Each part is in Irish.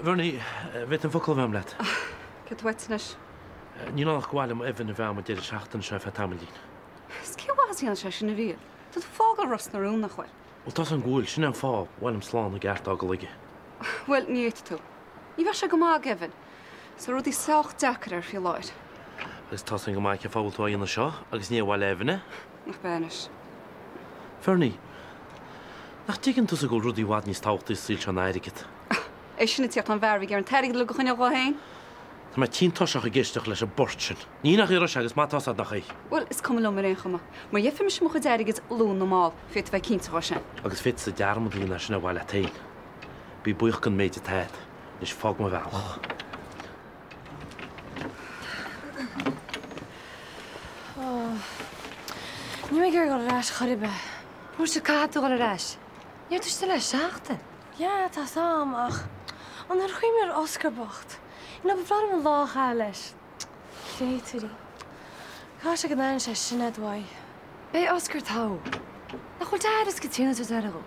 Bhernie, bhféadfainn focal a bheith agam leat? Céard atá uait anois? Níl ann ach gur mhaith liom Evan a bheith agam an deireadh seachtaine seo ar feadh tamaillín. Is cén mhaitheas a dhéanann sé sin a Mhíchíl? Tá tú ag fágáil Ros na Rún, nach bhfuil? Bhuel, tá's agam go bhfuil, sin é an fáth, ba mhaith liom slán i gceart a fhágáil aige. Bhuel, ní fhéadfaidh tú. Ní bheadh sé go maith ag Evan. Is tá rudaí sách deacair air faoi láthair. Agus tá's agam go maith cén fáth a bhfuil tú á dhéanamh seo agus ní ar mhaith le Evan é. Nach b'ea anois. Bernie, nach dtuigeann tusa go bhfuil rudaí i bhfad níos tábhachtaí sa saol seo ná airgead? É sin ag tíocht ón bhfear a bhí ag iarraidh an t-airgead uilig a choinneáil dhó féin. Tá mé tinn tuirseach ag éisteacht leis an bport sin. Ní nach iarraidh sé agus má tá 's agat nach é. Bhuel, is cuma liom ar aon chuma. Mar gheobhaidh mise mo chuid airgid luath nó mall, féadfaidh tú bheith cinnte dhó sin. Agus féadfaidh tusa dearmad a dhéanamh air sin ar mhaith leat féin. Bí buíoch den méid atá agat. Anois fág mo bhealach. Níl mé ag iarraidh dul ar ais chor ar bith. Róise, caithfidh tú dul ar ais. Ní raibh tú istigh le seachtain. Yeah, tá 's a'm, ach an ar chuimhnigh ar Oscar bocht? You know, ba bhreá liom an lá a chaitheamh leis. Créatúirí. Caithfidh sé go n-airíonn sé Sinéad uaidh. Beidh Oscar togha. Nach bhfuil Dad is Caitríona ag tabhairt aire dhó?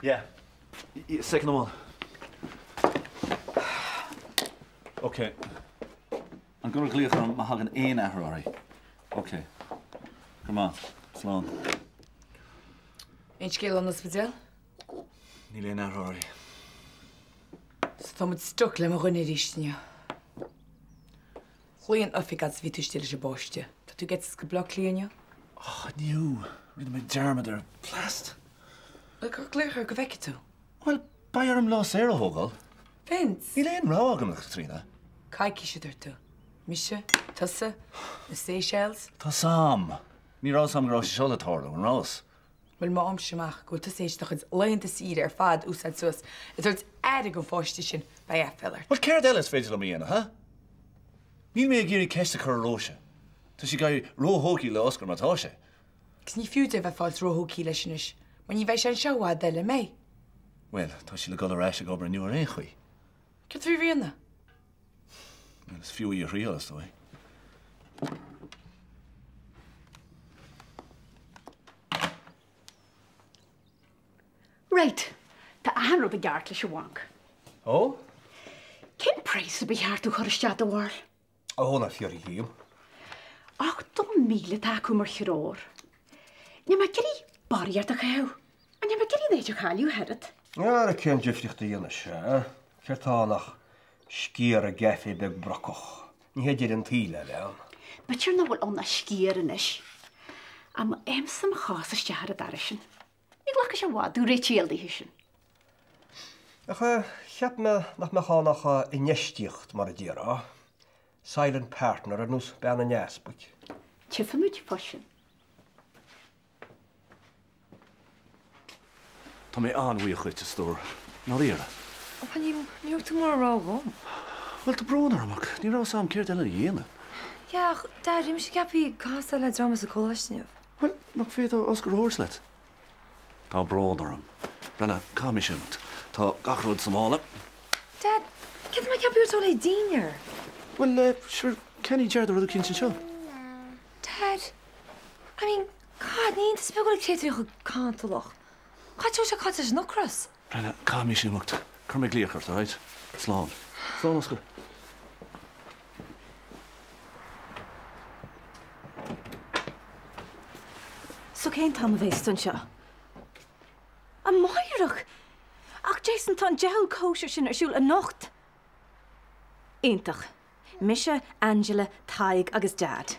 Yeah. Second amháin. Ok. An gcuirfeá glaoch orm má thagann aon athrú uirthi? Ok. Grma. Slán. Aon scéal ón ospidéal? Níl aon athrú uirthi. So tá muid stuck le mo dhuine arís inniu. Ghlaoigh an oifig fhad is a bhí tú istigh leis an bpáiste. Tá tú ag eitilt go Bleá Cliath inniu? Och, inniu! Rinne mé dearmad ar an blast. Bhuel, cuir glaoch air go bhfeicfidh tú. Bhuel, beidh orm lá saor a thógáil. Vince! Níl aon rogha agam, a Chaitríona. Coicís a dúirt tú. Mise, tusa, na Seychelles. Tá 's a'm. Ní raibh 's a'm go raibh sé seo le tarlú, an rabhas? Bhuel, má fhaighimse amach go bhfuil tusa théis do chuid laethanta saoire ar fad a úsáid suas ag tabhairt aire don pháiste sin, beidh aiféala ort. Bhuel, céard eile is féidir liom a dhéanamh, huh? Níl mé ag iarraidh ceist a chur ar Róise. Tá sí ag éirí róthógtha le Oscar mar atá sé. Agus ní fiú di a bheith ag fáilt róthógtha leis anois, mar ní bheidh sé anseo i bhfad eile, an mbeidh? Bhuel, tá sí le dul ar ais ag obair inniu ar aon chaoi. Céard faoi Ríona? Bhuel, is fiú í a thriail, is dóigh. Right, tá achan rud i gceart leis an bhanc. Ó? Cén praghas a ba cheart a chur isteach do bharúil? Ó, nach fiafraím. 80,000 atá acu mar threoir. Níl mé ag iarraidh barraíocht a chaitheamh, ach níl mé ag iarraidh an méid a chailleadh ach oiread. Ara cén difríocht a dhéanfaidh sé? Céard tá ann ach sciar i gcaifé beag brocach. Ní hé deireadh an tsaoil é, a bhean. B'fhéidir nach bhfuil ann ach sciar anois. Ach má fhaighimse mo chás isteach ar an dara sin, ní ghlacfaidh sé i bhfad domh réiteach a fháil daoithe sin. Ach cheap mé nach mbeadh ann ach infheistíocht, mar a déarfá. Silent partner ar nós bean an easpaig. Tchífimid fá sin. Tá mé an-bhuíoch dhuit, a stór. I ndáiríre. Ó, ní thug tú mórán rogha dhom. Bhuel, tá brón orm, ach ní raibh 'fhios a'm céard eile a dhéanamh. Yeah, ach Dad, bhí mise ceaptha casadh le dream as an coláiste inniu. Bhuel, nach bhféadfá Oscar a thabhairt leat? Tá brón orm. Brenna, caithfidh mise imeacht. Tá gach rud sa mhála. Dad, céard tá mé ceaptha a thabhairt le dinnéar? Bhuel, sure, ceannaigh Jared rud eicínt anseo. Dad, I mean, cad, ní iontas ar bith go bhfuil an créatúr chomh cantalach. Cá bhfuil sé caite leis an ocras? Brenna, caithfidh mise imeacht. Cuirfidh mé glaoch ort, alright? Slán. Slán, Oscar. So cén t-am a bheas tú anseo? Amáireach! Ach Jason, tá an diabhal cóisir sin ar siúl anocht! Iontach. Mise, Angela, Tadhg agus Dad.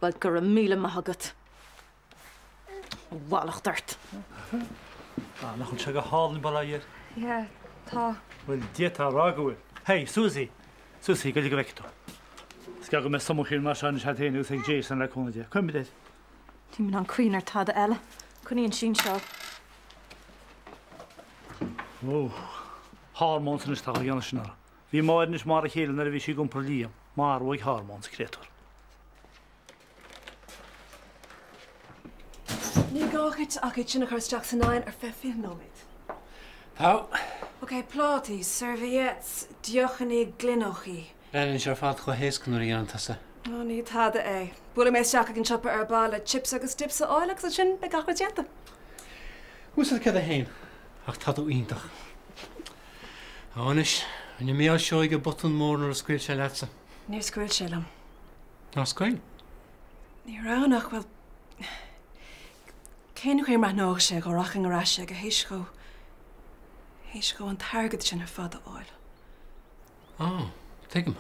Bhuel, go raibh míle maith agat. Mallacht ort. Ah, nach bhfuil sé go hálainn, bail ó Dhia air? Yeah, tá. Bhuel, d'fhéadfá a rá go bhfuil. Hey, Susie! Susie, goil go bhfeicfidh tú. Is gearr go mbeidh summer mar seo anois agat féin agus ag Jason le cúnamh Dé. Coinnigh air. Níl mé in ann cuimhneamh ar tada eile. Coinnigh an sín seo. Ó, hormones anois atá á dhéanamh sin orthu. Bhí Máire anois mar a chéile nuair a bhí sí ag iompar Liam, marbh ag hormones, an créatúr. Ní gá dhuit ach iad sin a chur isteach san oigheann ar feadh 20 nóiméad. Tá. Ok, plátaí, serviettes, deochanna, gloineochaí. Breathnaíonn sé ar fad chomh héasca nuair a dhéanann tusa. Ó, ní tada é. Buailfidh mé isteach ag an siopa ar ball le chips agus dips a fháil agus ansin beidh gach rud déanta. Uasal céad 1, Ach tá tú iontach. Á anois, rinne Mícheál Seoige botún mór nuair a scaoil sé leatsa. Níor scaoil sé liom. Nár scaoil? Ní raibh ann ach, bhuel, cén chaoi a mbreathnódh sé dhá rachainn ar ais aige théis dhó, théis dhó an t-airgead sin ar fad a fháil? Á, tuigim.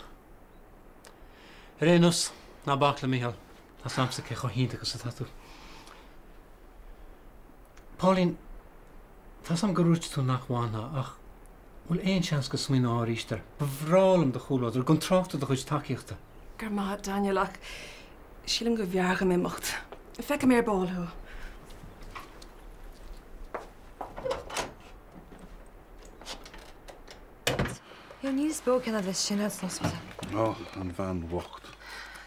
Ar aon nós, ná bac le Mícheál, tá 's a'msa cé chomh hiontach is atá tú. Pauline, tá 's a'm gur dhúirt tú nach bhfanfá ach bhfuil aon seans go smaoineofá arís air? Ba bhreá liom do chomhluadar, gan trácht ar do chuid tacaíochta. Go raibh maith a't, Daniel, ach sílim go mb'fhearr dhom imeacht. Feicfidh mé ar ball thú. Yo, níl fhios beo cén fhad a bheas sin san ospidéal. Ó, an bhean bhocht.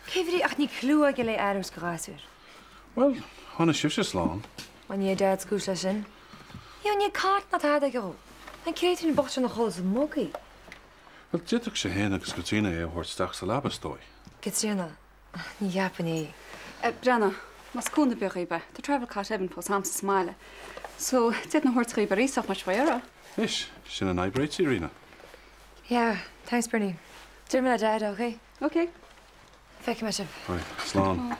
Cé bhrí ach níl cliú aige léi aire a thabhairt do ghasúir. Bhuel, tháinig sibhse slán. An ní hé Dad is cúis leis sin? Yo, níl cairt ná tada aige dhó. An créatúirín bocht sin ina chodladh sa mbugaí. Bhuel, d'fhéadfadh sé féin agus Caitríona é a thabhairt isteach sa leaba, is dóigh. Caitríona? Ní cheapfainn é. Breathnaigh, más cúnamh beag dhaoib é, tá travel cot Evan fós a'msa sa mbaile, so d'fhéadfainn a thabhairt dhaoib ar iasacht más é a rá. Anois, sin an fhadhb réitithe, Ríona. Yeah, thanks Bernie. Déarfaidh mé le Dad, ok? Ok. Feicfidh mé sibh. Right, slán.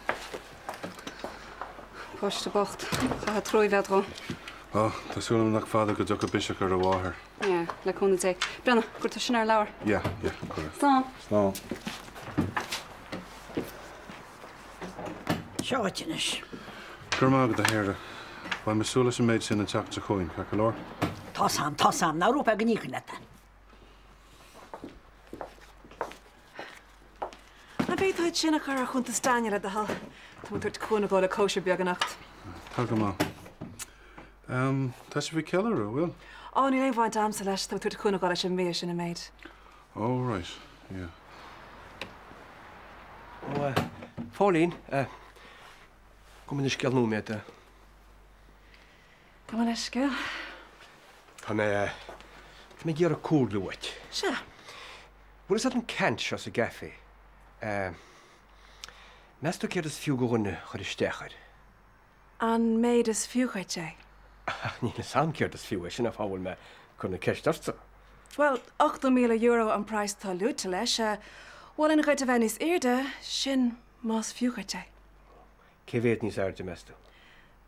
Páiste bocht, chaithfeadh trua a bheith dhó. Ó, tá súil agam nach fada go dtiocfaidh biseach ar a mháthair. Yeah, le cúnamh Dé. Breathnaigh, cuir tú sin ar leabhar. Yeah, yeah, cuirfidh. Slán. Slán. Seo dhuit anois. Go raibh maith agat, a Shéarla. Beidh mé ag súil leis an méid sin an tseachtain seo chugainn, ceart go leor? Tá's a'm, tá's a'm. Ná rúpa go n-íocfainn leat é. An bhféadfá iad sin a chur ar chuntas Daniel le do thoil? Tá mé ag tabhairt cúnamh dhó le cóisir beag anocht. Tá go maith. Tá sibh ag ceiliúradh, an bhfuil? Ó, níl aon bhaint a'msa leis, tá mé ag tabhairt cúnamh dhó leis an mbia, sin an méid. Oh, right, yeah. Ó, a Phóilín, gabh mo leithscéal nóiméad. Gabh mo leithscéal. Tá mé, tá mé ag iarraidh comhairle uait. Sea. Bhfuil fhios agat an ceant seo sa gcaife? Meas tú céard is fiú go dhuine a chur isteach air? An méid is fiú dhuit é? Níl fhios a'm céard is fiú é, sin an fáth a bhfuil mé ag cur na ceiste ortsa. Bhuel, €80,000 an praghas atá luaite leis. Mholfainn dhuit a bheith níos airde, sin más fiú dhuit é. Cé mhéad níos airde, meas tú?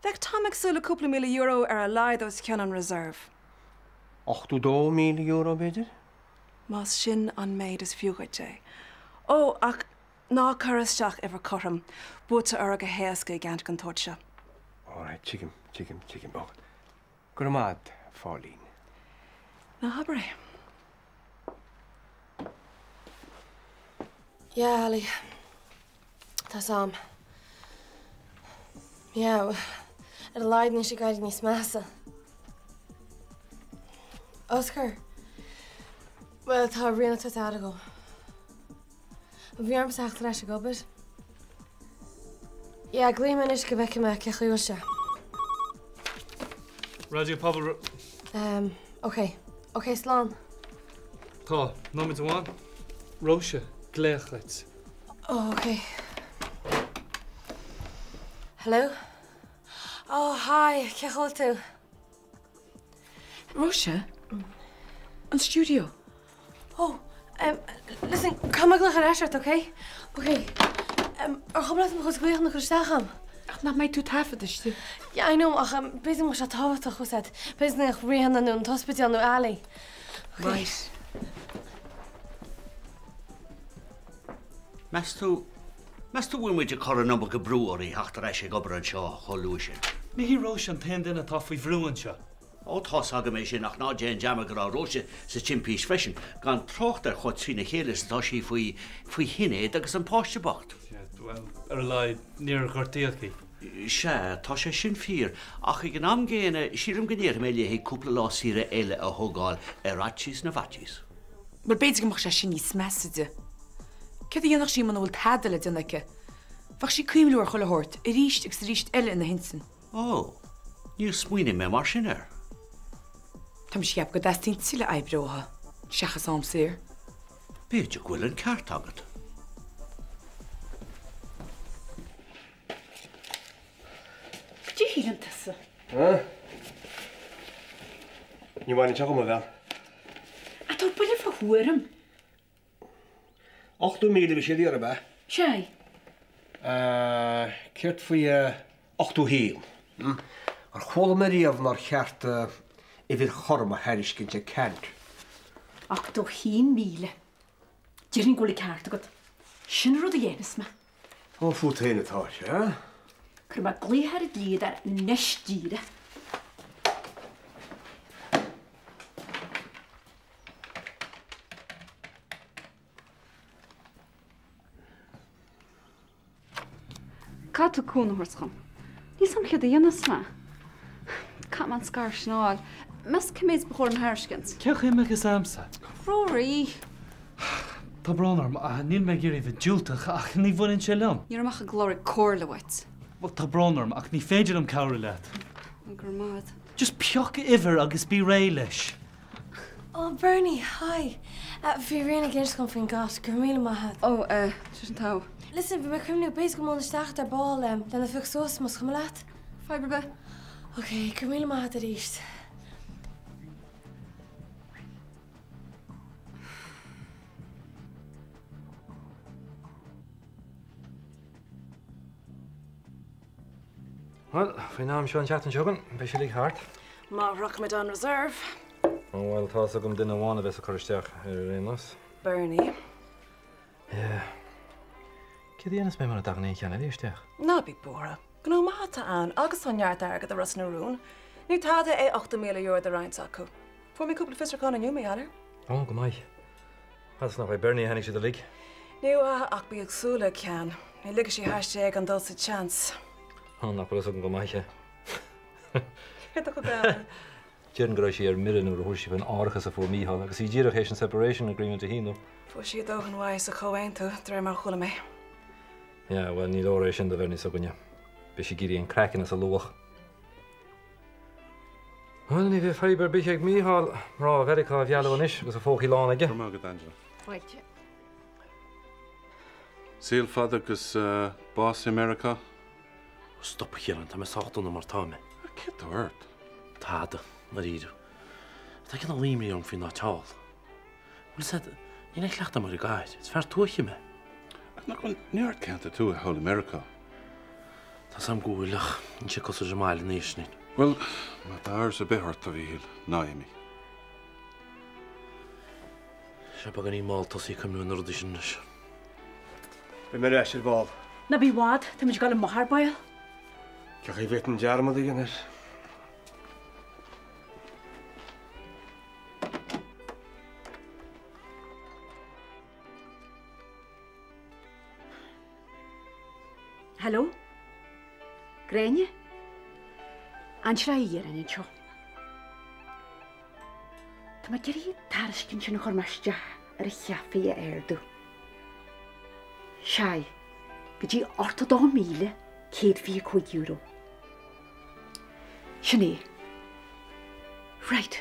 Bheadh Tom ag súil le cúpla míle euro ar a laghad os cionn an reserve. €82,000, b'fhéidir? Más sin an méid is fiú dhuit é. Ó, ach Ná cuir isteach uimhir cothrom. Buaitear orthu go héasca i gceant den tsórt seo. All right, tuigim, tuigim, tuigim. Ó, go raibh maith agat, a Phóilín. Ná habair é. Yeah, Ali. Tá's a'm. Yeah, well, ar a laghad níl sé ag éirí níos measa. Oscar. Bhuel, tá Ríona ag tabhairt aire dhó. Bhí orm teacht ar ais ag obair. Yeah, glaofaidh mé anois go bhfeicfidh mé cén chaoi a bhfuil sé. Raidió Pobal. Um, ok. Ok, slán. Tá, nóiméad amháin. Róise, glaoch dhuit. Oh, ok. Hello? Oh, hi, cén chaoi a bhfuil tú? Róise? An stiúideo? Oh, um, listen, caithfidh mé glaoch ar ais ort, ok? Ok. Um, ar chuma leat mo chuid glaochanna a chur isteach a'm? Ach nach mbeidh tú ag taifead istigh? Yeah, I know, ach um, b'fhéidir go mbeadh sé tábhachtach, who's that? B'fhéidir go mbeadh Ríona nó an t-ospidéal nó Ali. Ok. Right. Meas tú, meas tú bhfuil muid ag cur an iomarca brú uirthi theacht ar ais ag obair anseo chomh luath sin? Ní hí Róise an t-aon duine atá faoi bhrú anseo. Ó, tá's agam é sin ach ná déan dearmad go raibh Róise sa timpiste freisin, gan trácht ar chomh trína chéile is atá sí faoi, faoi Shinéad agus an páiste bocht. Bhuel, ar a laghad, níor gortaíodh í. Sea, tá sé sin fíor, ach ag an am gcéanna, sílim go ndéarfaidh mé léi cúpla lá saoire eile a thógáil ar fhaitíos na bhfaitíos. Bhuel, b'fhéidir go mbeadh sé sin níos measa di. Céard a dhéanfadh sí muna bhfuil tada le déanamh aici? Bheadh sí ag cuimhniú ar chuile shórt, arís agus arís eile ina hintinn. Ó, níor smaoinigh mé mar sin air. Tá mise ag ceapadh go dteastaíonn tuilleadh oibre uaithi, seachas am saor. B'fhéidir go bhfuil an ceart agat. Cad é a shíleann tusa? Huh? Ní bhaineann sé dhom, a bhean. Ach tabhair buille fá thuairim. 80,000 a bhí siad a iarraidh, ab ea? Sea. Céard faoi 81? Ar chuala mé riamh nár cheart uimhir chothrom a thairiscint ag caint? 81,000. Déarfainn go bhfuil an ceart agat. Sin an rud a dhéanfas mé. Ó, fút féin atá sé, a? Cuirfidh mé glaoch ar an dlíodóir anois díreach. Caithfidh tú cúnamh a thabhairt dhom. Níl 'fhios a'm céard a dhéanfas mé. Caithfidh mé an scair sin a fháil. Meas tú cé méid ba chóir dom a thairiscint? Cén chaoi a mbeadh fhios a'msa? Rory! Tá brón orm, níl mé ag iarraidh bheith diúltach ach ní bhaineann sé liom. Ní raibh mé ach ag lorg comhairle uait. Bhuel, tá brón orm ach ní féidir liom cabhrú leat. Go raibh maith agat. Just pioc uimhir agus bí réidh leis. Oh Bernie, hi. Bhí Ríona ag inse dom faoin gcat, go raibh míle maith agat. Oh, eh, sé sin togha. Listen, bhí mé ag cuimhniú, b'fhéidir go mbuailfinn isteach ar ball lena phiocadh suas, más cuma leat? Fadhb ar bith. Ok, go raibh míle maith agat arís. Bhuel, faoin am seo an tseachtain seo chugainn, beidh sé uilig thart. Má rachaimid on reserve. Ó, bhuel, tá's agam duine amháin a bheas ag cur isteach air ar aon nós. Bernie. Yeah. Céard a dhéanfas mé mura dtagann aon cheann eile isteach? Ná bí buartha. Gnó maith atá ann agus tá neart airgid i Ros na Rún. Ní tada é €80,000 do roinnt acu. Fuair mé cúpla fiosrúchán inniu, mar gheall air. Ó, go maith. Fhad is nach uaidh Bernie a tháinig siad uilig. Ní uaithe ach bí ag súil le ceann. Ní ligfidh sí thairsti é gan dul sa tseans. Ó, nach bhfuil fhios agam go maith é. Céard a thug ann? Déarfainn go raibh sí ar mire nuair a thuar sí faoin árachas a fuair Mícheál agus í díreach théis an separation agreement a shíniú. Fuair sí a dóthain uaidh sa chomhaontú, de réir mar a chuala mé. Yeah, bhuel, ní leor é sin do Bhernie s'againne. Beidh sí ag iarraidh an craiceann as a luach. Bhuel, ní bheidh fadhb ar bith ag Mícheál mná Mheiriceá a mhealladh anois agus a phócaí lán aige. Go raibh maith agat, Angela. Fáilte. Saol fada agus bás i Meiriceá. Stop a Chiaráin, tá mé sách dona mar tá mé. Céard tá ort? Tada, ndáiríre. Tá cineál imní orm faoin áit thall. Bhfuil fhios a'd, níl aon chleachtadh a'm ar an gcathair, is fear tuaithe mé. Ach nach bhfuil neart ceantar tuaithe thall i Meiriceá? Tá 's a'm go bhfuil ach níl sé cosúil leis an mbaile in aon chor. Bhuel, má tá amhras ar bith ort, a Mhíchíl, ná imigh. Sé beagáinín mall tosaí ag cuimhniú ar na rudaí sin anois. Beidh mé ar ais ar ball. Ná bí i bhfad, táimid ag dul amach ar ball. Cén chaoi a bhféadfainn dearmad a dhéanamh air? Hello? Gráinne? Angela Uí Dhireáin anseo. Tá mé ag iarraidh an tairiscint sin a chuir mé isteach ar an chaife a ardú. Sea, go dtí €82,125. Sin é. Right.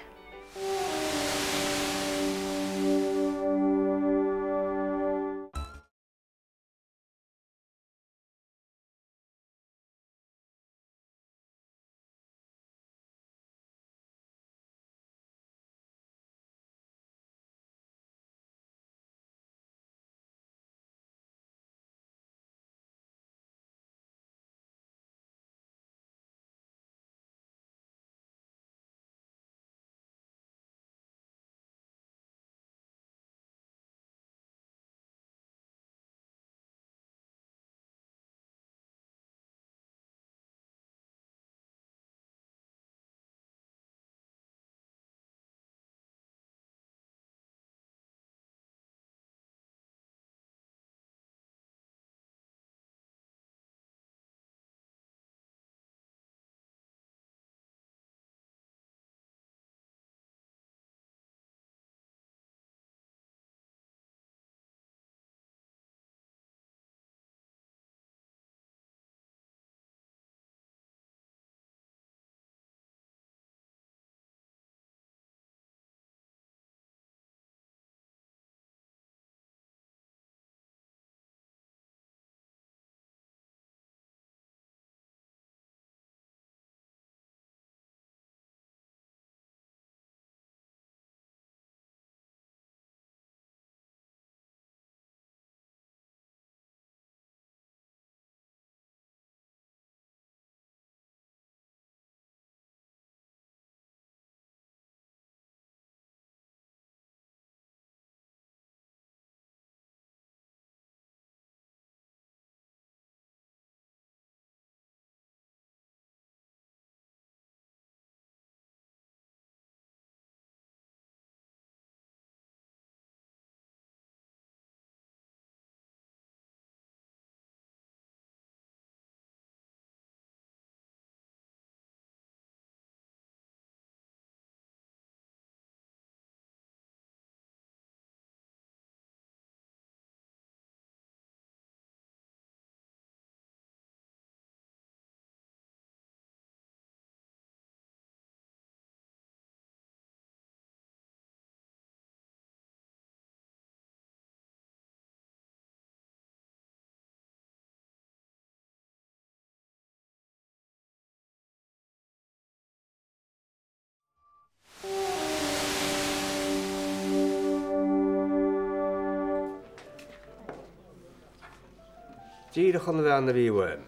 Díreach an bhean a bhí uaim.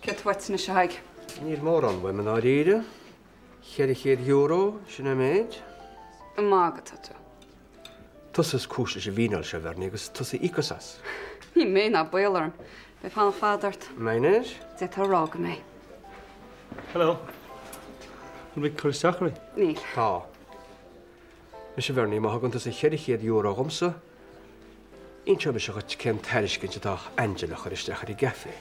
Céard tá uait anois, a Thaidhg? Níl mórán uaim i ndáiríre. €400, sin é an méid. Ag magadh atá tú. Tusa is cúis leis an bhfíneáil seo, a Bhernie, agus tusa a íocfas as. Ní mé, ná baol orm. Beidh fanacht fada ort. An mbeidh anois? D'fhéadfá a rá go mbeidh. Hello. An bhfuil cur isteach oraibh? Níl. Tá. Anois a Bhernie, má thugann tusa €400 dhomsa, inseoidh mise dhuit cén tairiscint atá Angela a chur isteach ar an gcaifé.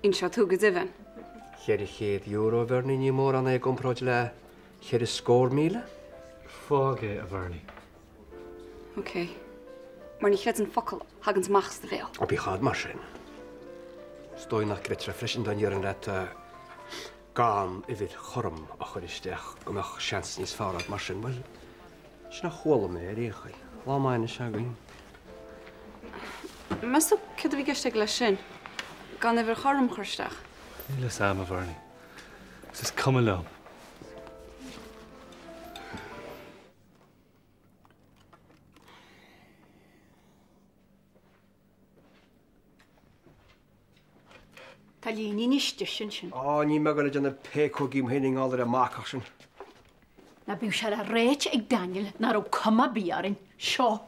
Inseoidh tú go deimhin. €400, a Bhernie, ní mórán é i gcomparáid le 24,000. Fág é, a Bhernie. Ok. Mar ní chreidfinn focal a thaganns amach as do bhéal. Ó bí chad mar sin. Is dóigh nach gcreidfeá freisin dá ndéarfainn leat gan uimhir chothrom a chur isteach, go mbeadh seans níos fearr agat mar sin. Bhuel, sin a chuala mé ar aon chaoi. Lá maith anois againn. Meas tú céard a bhí i gceist aige leis sin? Gan uimhir chothrom a chur isteach? Níl fhios a'm, a Bhernie. Agus is cuma liom. Tá líne níos deise ansin. Á, níl mé ag dul ag déanamh péacóg díom féin i ngeall ar an mbacach sin. Ná bíodh sé le ráite ag Daniel nach raibh cuma ar bith orainn. Seo.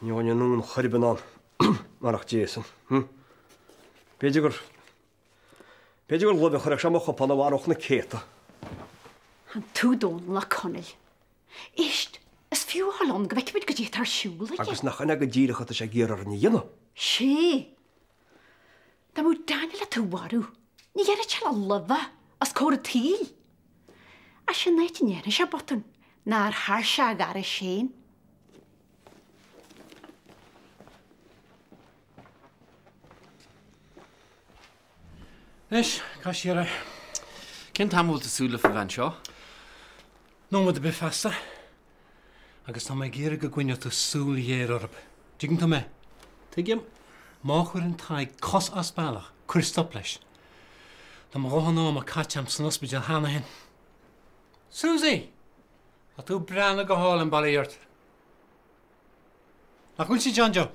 Ní bheinn anonn chor ar bith in ann marach Jason. B'fhéidir gur B'fhéidir gur luibh a chuirfeadh sé i mo chupán a mharódh na céadta. An tú Dónall a Conaill. Éist, is fiú a dhul ann go bhfeicfimid goidé atá ar siúl aige. Agus nach in é go díreach atá sé ag iarraidh orainn a dhéanamh? Sé. Dá mbeadh Daniel le tú mharú, ní dhéarfadh sé le luibh é os comhair an tsaoil. Ach sé an áit a ndéarfaidh sé botún ná ar thairseach a gharáis féin. Anois, caith siar é. Cén t-am a bhfuil tú ag súil le an bhean seo? Nóiméad ar bith feasta. Agus tá mé ag iarraidh go gcoinneoidh tú súil ghéar orthu. Dtuigeann tú mé? Tuigim. Má chuireann Tadhg cos as bealach, cuir stop leis. Tá mo dhóthain ama caite agam san ospidéal cheana féin. Susie! Tá tú ag breathnú go hálainn, bail ó Dhia ort. Nach bhfuil sí, John Joe?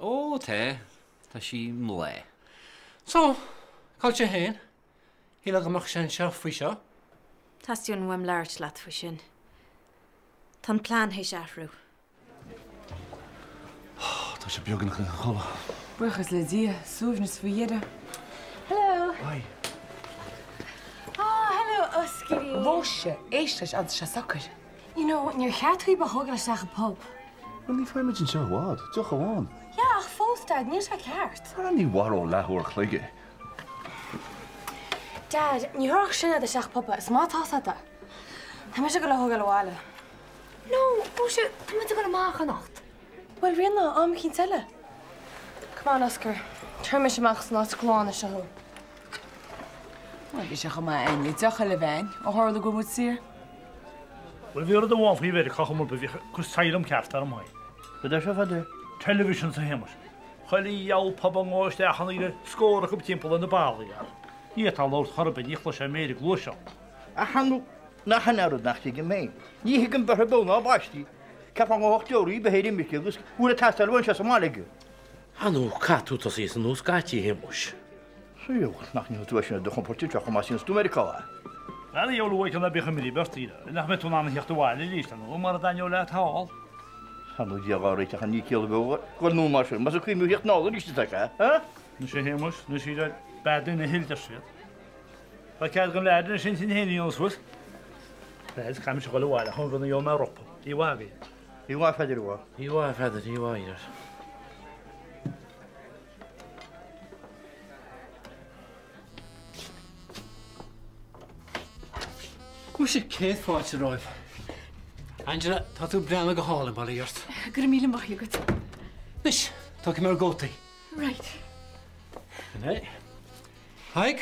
Ó, tá. Tá sí i mbláth. So, cá bhfuil sé féin? Shílfeá go mbeadh sé anseo faoi seo. Teastaíonn uaim labhairt leat faoi sin. Tá an plean théis athrú. Tá sé beagnach ina chodladh. Buíochas le Dia, suaimhneas faoi dheireadh. Hello. Hi. Ah, hello, Oscairí. Róise, éist leis, fhad is sé socair. You know, níor cheart dhaoibh a thógáil isteach an pub. Bhuel, ní faighimid anseo i bhfad. Deoch amháin. Yeah, ach fós, Dad, níl sé ceart. Ara ní mharódh leathuair a chloig é. Dad, ní thabharfadh sin iad isteach puba, is maith atá 's agat. Tá mise ag dul a thógáil abhaile. No, Róise, tá muid ag dul amach anocht. Bhuel, Ríona, am eicínt eile. Come on, Oscar. Tabharfaidh mise amach as an áit ghlánna seo thú. Bhuel, bhí sé chomh maith againne deoch eile a bheith againn, ó tharla go bhfuil muid saor. Bhuel, bhí rud amháin faoi Mheiriceá chomh maith, bhíodh ag cur saill am ceart orm é. Cad é seo fada? Television sa Shéamais. Chuile dhiabhal pub a ngabh isteach ann bhí scór acu timpeall ar na ballaí. Ní fhéadfá labhairt chor ar bith, ní chloisfeá méir ag gluaiseacht. Ach ar ndóigh, nach in é an rud nach dtuigim féin. Ní thuigim beirthe beo ná baistí. Ceapfá go deoraí a bheith ar imirce agus go bhfuil ag teastáil uainn anseo sa mbaile aige. Ar ndóigh, caithfidh tú tosaí as an nua scaití, a Shéamuis. Sea, nach ndéanfaidh tú é sin ar do chompord anseo chomh maith is a dhéanas tú i Meiriceá é. An diabhal uaidh ná bíodh imní ort, nach mbeidh tú in ann a theacht abhaile arís, ar ndóigh, mara dtaitneoidh leat thall. Ar ndóigh, Dia dhá réiteach an ní ciall a bheadh dhul anonn mar sin, más ag cuimhniú theacht anall arís atá sé, ha? Anois a Shéamuis, anois iad bad in a hill, deir siad. Tá cead don leaid anois intinn féin a dhéanamh suas. Lads, caithfidh mise a dhul abhaile chun rud a gheobhaidh mé ropa. Oíche mhaith agaibh. Oíche mhaith, a Pheadair, oíche mhaith. Oíche mhaith, a Pheadair, oíche mhaith. Muise céad fáilte romhaibh. Angela, tá tú ag breathnú go hálainn, bail ó Dhia ort. Go raibh míle maith agat. Anois, tógfaidh mé ár gcótaí. Right. Sin é. Tadhg?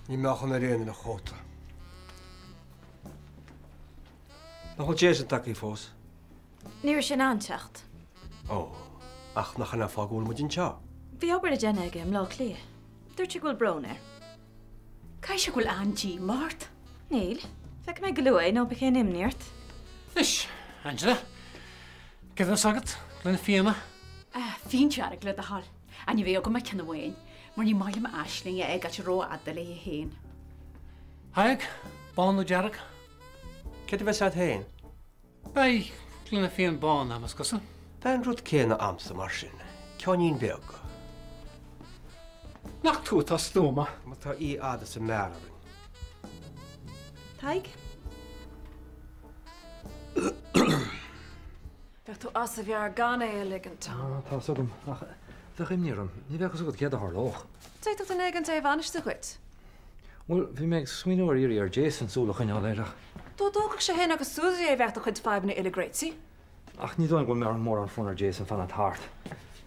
Ní mbeadh an ar aon ina chóta. Nach bhfuil Jason tagtha fós? Ní raibh sé in ann teacht. Ó, ach nach in é an fáth go bhfuil muid anseo? Bhí obair le déanamh aige i mBleá Cliath. Dúirt sé go bhfuil brón air. Caithfidh sé go bhfuil an-díomá ort. Níl. Feicfidh mé go luath é, ná bíodh aon imní ort. Anois, Angela, céard atá agat? Gloine fíona? Fíon dearg le do thoil. Ach ní bheidh agam ach ceann amháin, mar ní maith liom Aisling a fhágáilt rófhada léi féin. Tadhg, bán nó dearg? Céard a bheas agat féin? Beidh gloine fíon bán a'm, is cosúil. Beidh an rud céanna a'msa mar sin, ceainnín beag. Nach tú atá stuama? Má tá oíche fhada sa mbeár orainn. Tadhg? Bheadh tú as a mheabhair gan é a ligint. Tá fhios agam, ach bheadh imní orm. Ní bheadh fhios agat céard a tharlódh. D'fhéadfadh duine éigin é a bhainistiú dhuit. Bhuel, bhí mé ag smaoineamh ar iarraidh ar Jason súil a choinneáil air ach. Dá dtógfadh sé féin agus Suzy é bheadh do chuid fadhbanna uilig réitithe. Ach ní dóigh liom go bhfuil mórán fonn ar Jason fanacht thart.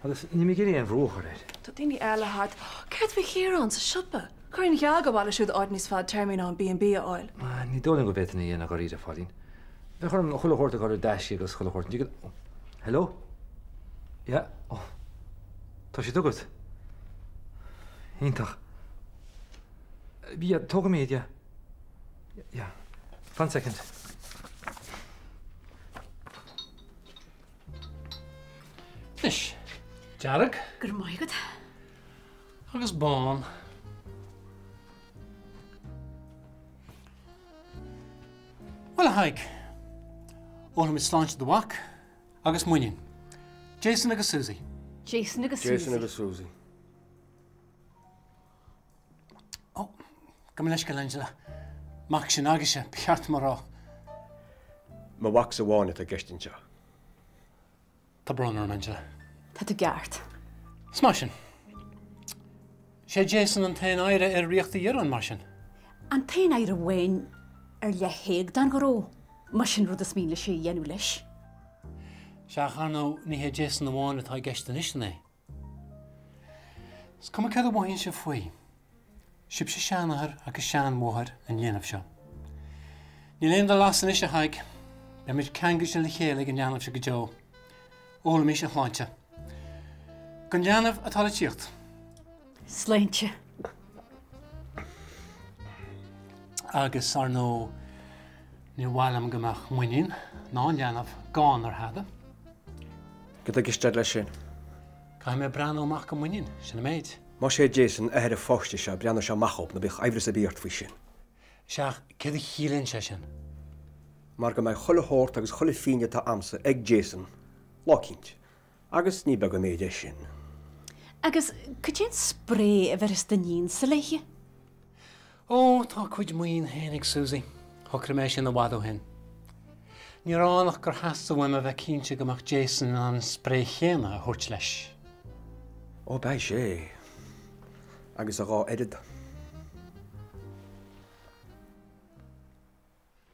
Agus níl mé ag iarraidh aon bhrú a chur air. Tá daoine eile thart. Céard faoi Chiarán sa siopa? Chuirfinn gheall gur mhaith leis siúd áit níos fadtéarmaí ná an B&B a fháil. Ní dóigh liom go bhféadfainn é a dhéanamh dháiríre, a Phóilín. Bheadh orm chuile shórt a chur i dtaisce agus chuile shórt. An dtuigeann? Hello? Yeah? Oh. Tá siad agat? Iontach. Yeah, tógfaidh mé iad, yeah. Yeah. Fan soicind. Anois, dearg. Go raibh maith agat. Agus bán. Bhuel, a Thaidhg, ólfaimid sláinte do mhac agus muinín. Jason agus Suzy. Jason agus Suzy. Jason agus Suzy. Ó, gabh mo leithscéal, Angela. Mac sin agaibhse, ba cheart dom a rá. Mo mhacsa amháin atá i gceist anseo. Tá brón orm, Angela. Tá tú ceart. Is maith sin. Sé Jason an t-aon oidhre ar ríocht Uí Dhireáin, mar sin? An t-aon oidhre amháin ar leath-théad den ghnó, más sin rud is mian leis é a dhéanamh leis. Sea, ach ar ndóigh, ní hé Jason amháin atá i gceist anois, an é? Is cuma céard a mhothaíonn sibh faoi. Sibhse seanathair agus seanmháthair an linbh seo. Níl aon dul as anois, a Thaidhg. Beimid ceangailte le chéile ag an leanbh seo go deo. Ólaimis a shláinte. Don leanbh atá le tíocht. Sláinte. Agus, ar ndóigh, níor mhaith liom go mbeadh muinín ná an leanbh gann ar thada. Cad tá i gceist agat leis sin? Caithfidh mé breathnú amach do mhuinín, sin an méid. Más é Jason athair an pháiste seo, breathnóidh sé amach dhób, ná bíodh aimhreas ar bith ort faoi sin. Sea, ach céard a chiallaíonn sé sin? Mar go mbeidh chuile shórt agus chuile phínn atá a'msa ag Jason, lá eicínt. Agus ní beag an méid é sin. Agus cad é an spré a bheirfeas d'iníonsa léithe? Ó, tá a cuid maoin féin ag Suzy. Shocraigh mé sin i bhfad ó shin. Ní raibh ann ach gur theastaigh uaim a bheith cinnte go mbeadh Jason in ann an spré chéanna a thabhairt leis. Ó, beidh sé. Agus a dhá oiread.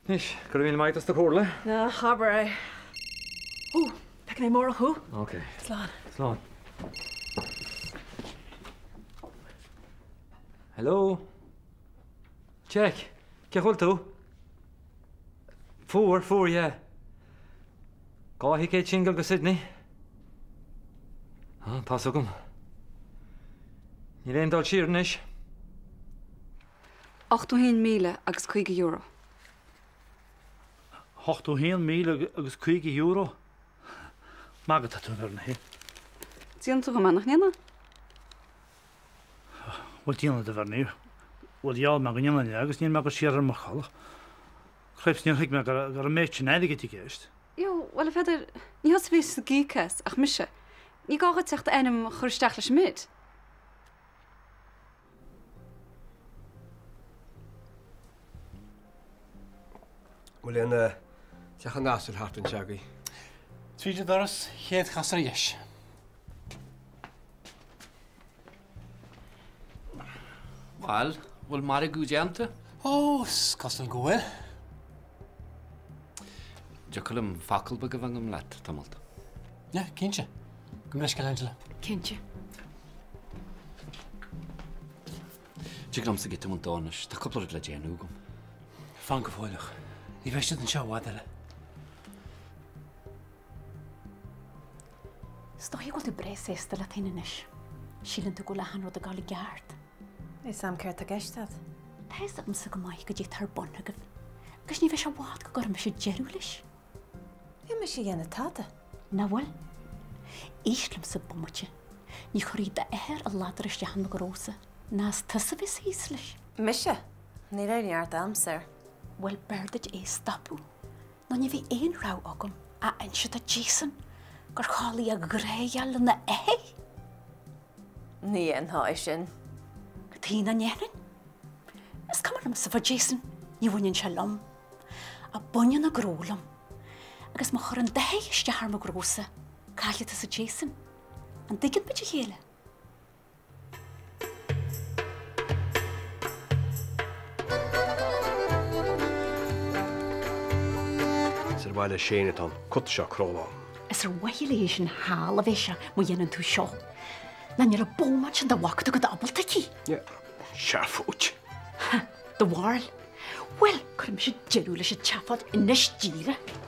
Anois, go raibh míle maith agat as do chomhairle. Ná habair é. Ó, feicfidh mé amárach thú. Ok. Slán. Slán. Hello? Jack, cén chaoi a bhfuil tú? Fuair, fuair, yeah. Dhá thicéad singil go Sydney. Ah, tá's agam. Níl aon dul siar anois. 81,000 agus €50. 81,000 agus €50? Magadh atá tú a Bhernie. Déanann tú dhom é, nach ndéanann? Bhuel, déanaim a Bhernie. Bhuel, gheall mé go ndéanfainn é agus níl mé ag dul siar ar m'fhocal. Cripes, níor thuig mé go raibh an méid sin airgid i gceist. Yo, bhuel, a Pheadair, ní thusa a bhíos ag íoc as, ach mise. Ní gá dhuit ach d'ainm a chur isteach leis an méid. Bhfuil aon teach an asail thart anseo agaibh? Tríd an doras, chéad chasadh ar dheis. Bhuel, bhfuil margadh déanta? Ó, is cosúil go bhfuil. Dtiocfadh liom focal beag a bheith agam leat, tamalt? Yeah, cinnte. Gabh mo leithscéal, Angela. Cinnte. Tig liomsa giota amach anois, tá cúpla rud le déanamh agam. Fan go fóilleach. Ní bheidh siad anseo i bhfad eile. Is dóiche go bhfuil tú breá sásta leat féin anois. Síleann tú go bhfuil achan rud ag dul i gceart. Níl 's a'm céard tá i gceist agat. Tá fhios agamsa go maith goidé atá ar bun agaibh, agus ní bheidh sé i bhfad go gcuirfidh mise deireadh leis. Níl mise a dhéanamh tada. Nach bhfuil? Éist liomsa bomaite. Ní chuirfidh d'athair a ladar isteach i mo ghnósa, ná is tusa a bheas thíos leis. Mise? Níl aon neart a'msa air. Bhuel, b'fhearr duit é a stopadh, nó ní bheidh aon rogha agam ach inse do Jason gur chodlaigh a ghnáthgheal lena athair. Ní dhéanfá é sin. Cad chuige nach ndéanfainn? Is cuma liomsa fá Jason, ní bhaineann sé liom. Ach baineann a ghnó liom. Agus má chuireann d'athair isteach ar mo ghnósa, caillfidh tusa Jason. An dtuigeann muid a chéile? Is ar mhaithe le Shane atá an cut seo crólán. Is ar mhaithe léi sin thall a bheidh sé má dhéanann tú seo. Ná níl an bómán sin de mhac agat ábalta aici. Seafóid. Do bharúil? Bhuel, cuirfidh mise deireadh leis an tseafóid anois díreach.